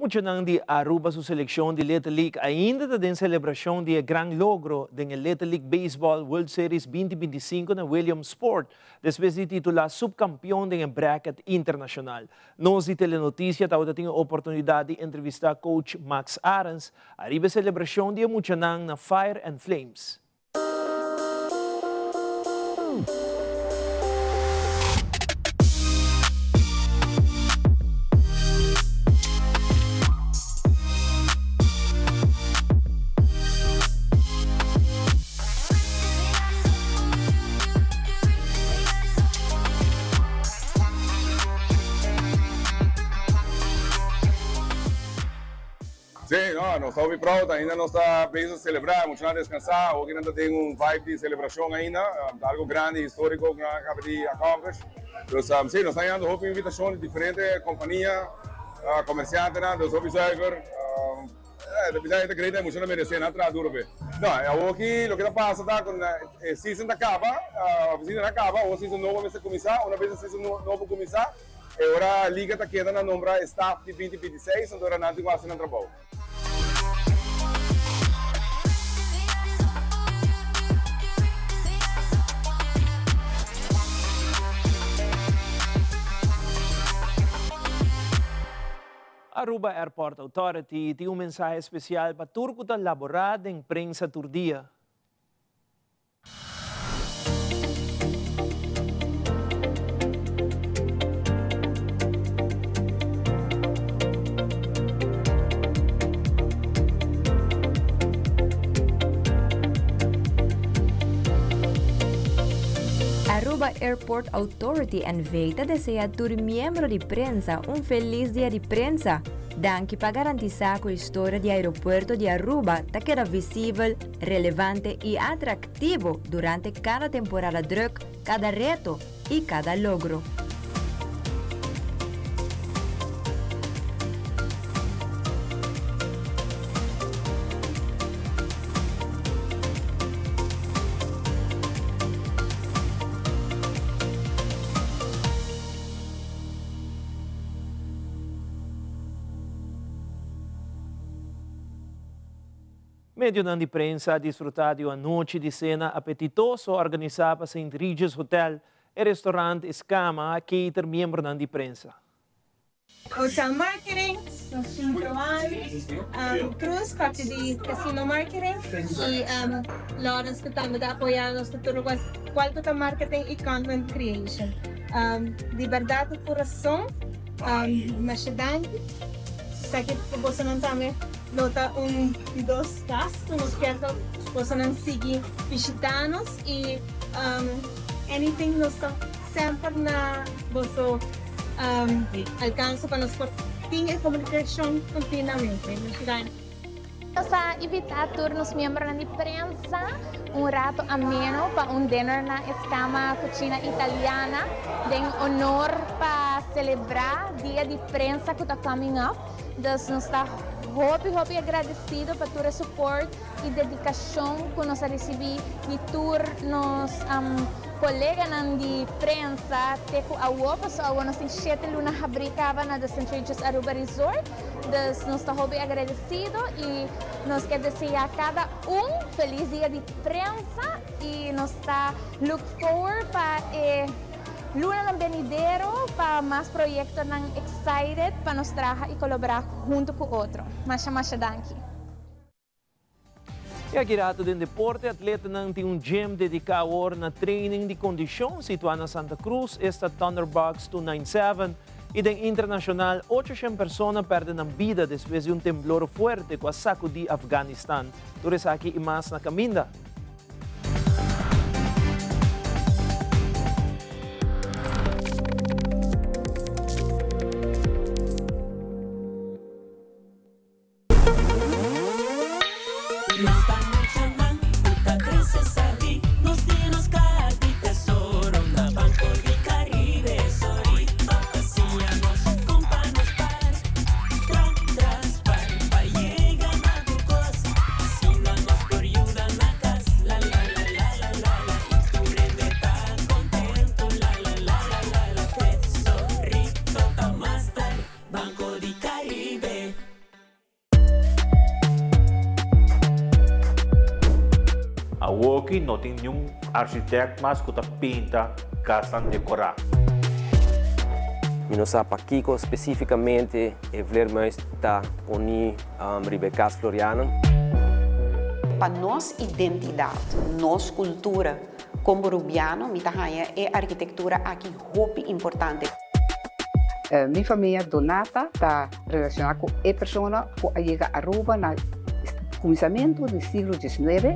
Muchanan di Aruba su seleccion di Little League ainda ta den celebracion di e gran logro den e Little League Baseball World Series 2025 na Williamsport, despues di titula subcampeon den e bracket internacional. Nos di Telenoticia tabata tin e oportunidad di entrevista coach Max Arends ariba e celebracion di e muchanan na Fire and Flames. Sí, no, nos ta hopi proud, ainda nos ta bezig celebra, muchanan a descansa, awoki nan ta den un vibe di celebracion ainda, ta algo grandi, historico cu nan a caba di accomplish. Dus sí, nos ta hañando hopi invitacion di diferente compania, comerciantenan, dus hopi zuiver. Ta bisa e ta great, e muchanan merece, nan a traha duro p'e. No, awoki loke ta pasa ta cu e season ta caba, oficina a caba, awor season nobo mester cuminsa, una bes e season nobo cuminsa, E ora liga ta keda na nombra e staf di binti binti seis, anto ora nan tin ku hasi nan trabou. Aruba Airport Authority tin un mensahe spesial pa tur ku ta laborá den prensa tur dia. Aruba Airport Authority NV ta desea tur miembro di prensa un feliz Dia di Prensa. Danki pa garantisa cu historia di aeropuerto di Aruba ta keda visibel, relevante y atractivo durante cada temporada druk, cada reto y cada logro. Medionan di prensa a disfrutá di un anochi di sena apetitoso organisá pa Saint Regis Hotel. E restaurant Escama a cater miembronan di prensa. Hotel Marketing, nos tin Joan Cruz parti di Casino Marketing y Lawrence cu tambe ta apoya nos cu tur locual cu ta marketing y content creation. Di berdad cu curason masha danki. Esaki pa bosonan tambe. Lo ta un di dos kas ku nos kier pa bosonan sigui bishitá nos i anything nos ta semper na boso alkanse pa nos por tin e komunikashon kontinuamente. Nos a invitá tur nos miembronan di prensa un rato ameno pa un dinner na Escama Cucina Italiana den honor pa selebrá Dia di Prensa ku ta coming up. Dus nos ta hopi hopi agradecido pa tur e support y dedicacion cu nos a ricibi di tur nos coleganan di prensa te cu awo, paso awo nos tin shete luna habri caba na The St. Regis Aruba Resort. Dus nos ta hopi agradecido y nos ke desea cada un feliz dia di prensa y nos ta look forward pa e Lunanan benidero pa mas proyectonan excited pa nos traha y colabora hunto cu otro. Masha masha danki. Y aki rato den deporte, atletanan tin un gym dedica awor na training di condicion situa na Santa Cruz, esta Thunderbugs 297. Y den internacional, 800 persona perde nan bida despues di un temblor fuerte cu a sacudi Afganistan. Tur esaki y mas na caminda. Awoki no tin niun architect mas ku ta pinta kasnan dekorá. Mi no sa pakiko spesífikamente e vleermuis ta poní riba e kas Floriana. Pa nos identidat, nos kultura komo Rubiano mi ta haña e arkitektura aki hopi importante. Mi famia Donata ta relaciona cu e persona cu a yega Aruba na cuminsamento di siglo diesnuebe.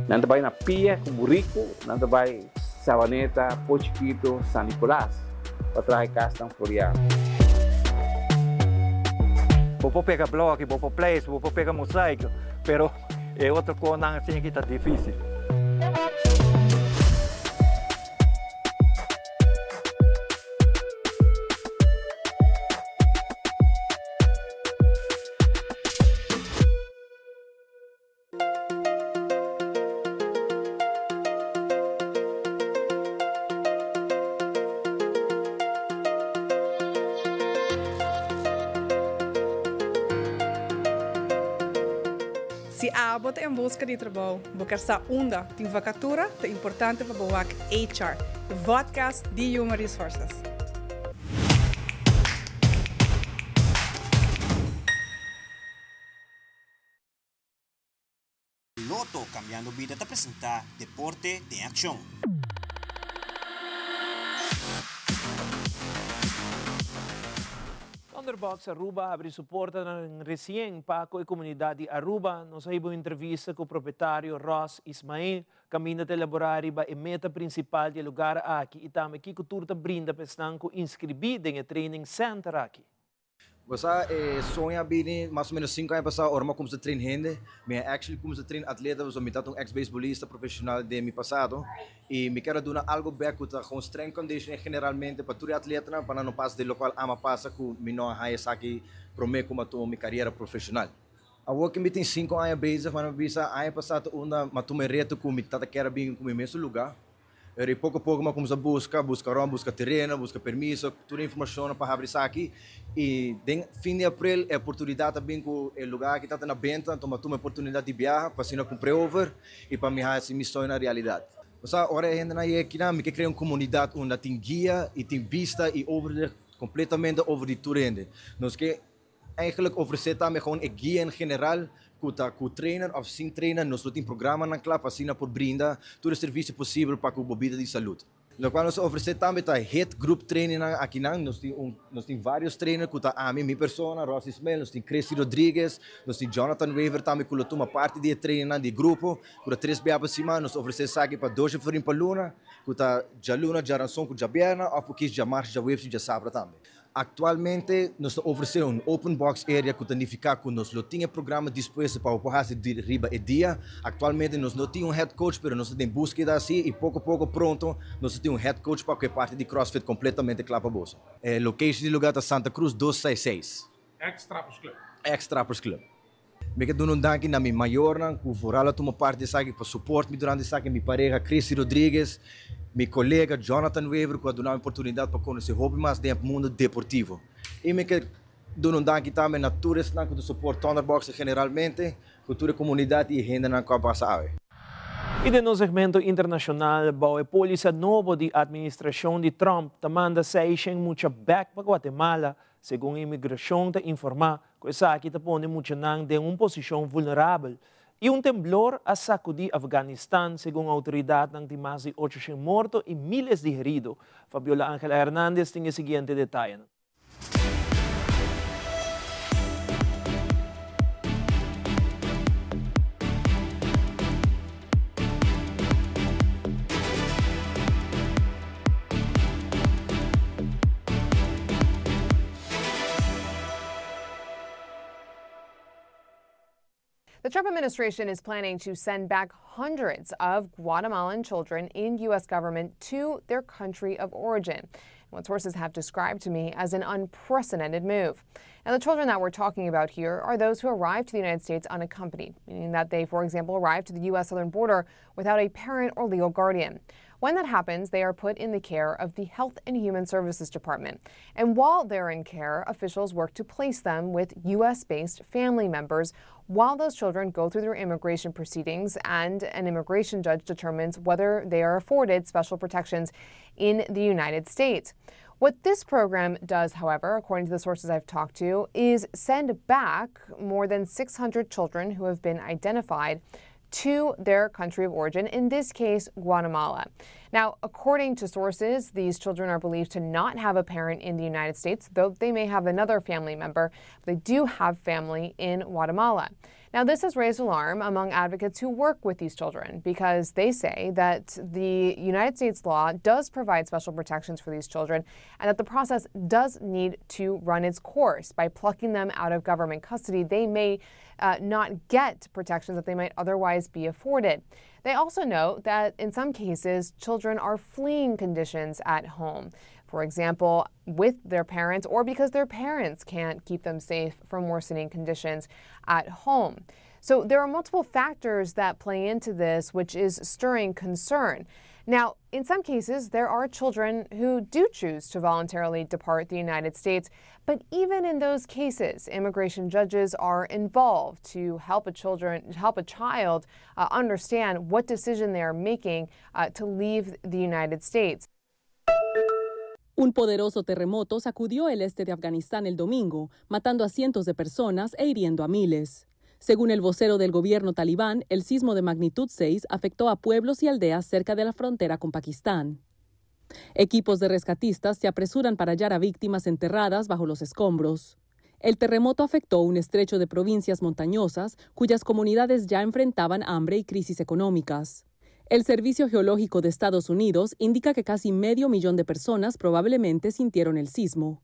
Nan ta bai na pia ku buriku, nan ta bai Sabaneta, Po Chikito, San Nicolas pa traha e kasnan floriá. Bo por pega bloki, bo por pleister, bo por pega mosaiko, pero e otro konan asin aki ta difisil. Si abo ta en buska di trabou, bo ker sa unda tin vakatura, ta importante pa bo wak HR, e vodcast di Human Resources. Lotto Cambiando Bida ta presenta Deporte den Accion. Thunderbox Aruba a habri su portanan recien pa cu e comunidad di Aruba. Nos a hiba un entrevista cu propietario Ross Ismail, caminda ta elabora riba e meta principal di e lugar aki y tambe kico tur ta brinda pa esnan cu inscribi den e training center aki. Bo sa, e soño a bini mas o menos sinku aña pasá ora mi a kumsa train hende. Mi a actually kumsa train atleta pasobra mi tabata un ex beisbolista profesional den mi pasado y mi kier a duna algo bek ku ta gewoon strength conditioning generalmente pa tur e atletanan pa nan no pasa di lokual ami a pasa ku mi no a haña esaki promé ku mi a tuma mi kariera profesional. Awor ku mi tin sinku aña bezig, mi a bisa aña pasá ta unda mi a tuma e reto ku mi tabata kier a bin ku mi mesun lugá. Pero poko poko mi a kuminsá buska, buska rònt, buska tereno, buska permiso, tur e informashonnan pa habri esaki. I den fin di aprel e oportunidat a bin ku e lugá aki tabata na benta, anto mi a tuma e oportunidat di biaha pa asina kumpr'é over i pa mi hasi mi soño na realidat. Pasá ora e hendenan yega akinan mi ke krea un komunidat unda tin guia i tin bista i overzicht kompletamente over di tur hende. Nos ke Eigenlijk ofresé tambe gewoon e guia en general ku ta ku trainer òf sin trainer nos lo tin programanan kla pa asina por brinda tur e servisio posibel pa ku bo bida di salud. Lokual nos ta ofresé tambe ta hit group trainingnan akinan, nos tin un nos tin varios trainer ku ta ami mi persona, Ross Ismail, nos tin Christy Rodriguez, nos tin Jonathan Wever tambe ku lo tuma parti di e trainingnan di grupo ku ta tres bia pa siman, nos ta ofresé esaki pa doshe florin pa luna ku ta djaluna, djaranson ku djabièrnè òf bo kis djamars, djaweps i djasabra tambe. Aktualmente nos ta ofresé un open box area ku ta nifiká ku nos lo tin e programa dispuesto pa bo por hasi di riba e dia. Aktualmente nos no tin un head coach pero nos ta den búskeda así i poko poko pronto nos ta tin un head coach pa ku e parti di CrossFit kompletamente kla pa boso. E location di lugá ta Santa Cruz dos seis seis. Ex Trappers Club. Ex Trappers Club. Mi ke duna un danki na mi mayornan ku vooral a tuma parti di esaki pa support mi durante esaki, mi pareha Christy Rodriguez, mi kolega Jonathan Wever ku a duna mi oportunidat pa konosé hopi mas den e mundo deportivo. I mi ke duna un danki tambe na tur esnan ku ta support Thunderboxer generalmente, ku tur e komunidat i e hendenan ku a pasa awe. I den nos segmento internashonal, bou e polisa nobo di atministrashon di Trump ta manda seishen mucha bèk pa Guatemala, segun imigrashon ta informá. Ku esaki ta pone muchanan den un posishon vulnerabel i un temblor a sakudí Afganistan, segun outoridatnan tin mas di 800 morto i míles di herido. Fabiola Angela Hernandez tin e siguiente detayenan. The Trump administration is planning to send back hundreds of Guatemalan children in U.S. government to their country of origin. What sources have described to me as an unprecedented move. Now, the children that we're talking about here are those who arrived to the United States unaccompanied, meaning that they, for example, arrived to the U.S. southern border without a parent or legal guardian. When that happens, they are put in the care of the Health and Human Services Department. And while they're in care, officials work to place them with U.S. based family members while those children go through their immigration proceedings and an immigration judge determines whether they are afforded special protections in the United States. What this program does, however, according to the sources I've talked to, is send back more than 600 children who have been identified to their country of origin, in this case, Guatemala. Now, according to sources, these children are believed to not have a parent in the United States, though they may have another family member. They do have family in Guatemala. Now, this has raised alarm among advocates who work with these children because they say that the United States law does provide special protections for these children and that the process does need to run its course. By plucking them out of government custody, they may not get protections that they might otherwise be afforded. They also note that in some cases, children are fleeing conditions at home. For example, with their parents or because their parents can't keep them safe from worsening conditions at home. So there are multiple factors that play into this, which is stirring concern. Now, in some cases, there are children who do choose to voluntarily depart the United States, but even in those cases, immigration judges are involved to help a children help a child understand what decision they are making to leave the United States. Un poderoso terremoto sacudió el este de Afganistán el domingo, matando a cientos de personas e hiriendo a miles. Según el vocero del gobierno talibán, el sismo de magnitud 6 afectó a pueblos y aldeas cerca de la frontera con Pakistán. Equipos de rescatistas se apresuran para hallar a víctimas enterradas bajo los escombros. El terremoto afectó un estrecho de provincias montañosas cuyas comunidades ya enfrentaban hambre y crisis económicas. El Servicio Geológico de Estados Unidos indica que casi medio millón de personas probablemente sintieron el sismo.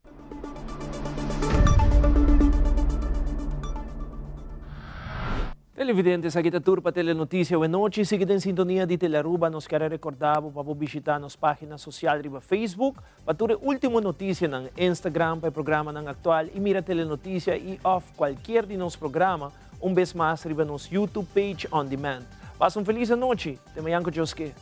Televidente, esaki ta tur pa Telenoticia Wenochi. Sigui den sintonia di Telearuba. Nos kier a recorda bo pa bo bishita nos pagina social riba Facebook pa tur e ultimo noticianan, Instagram pa e programanan actual y mira Telenoticia y of cualkier di nos programa un bes mas riba nos YouTube page on demand. Pasa un feliz anochi. Te mañan cu Dios ke.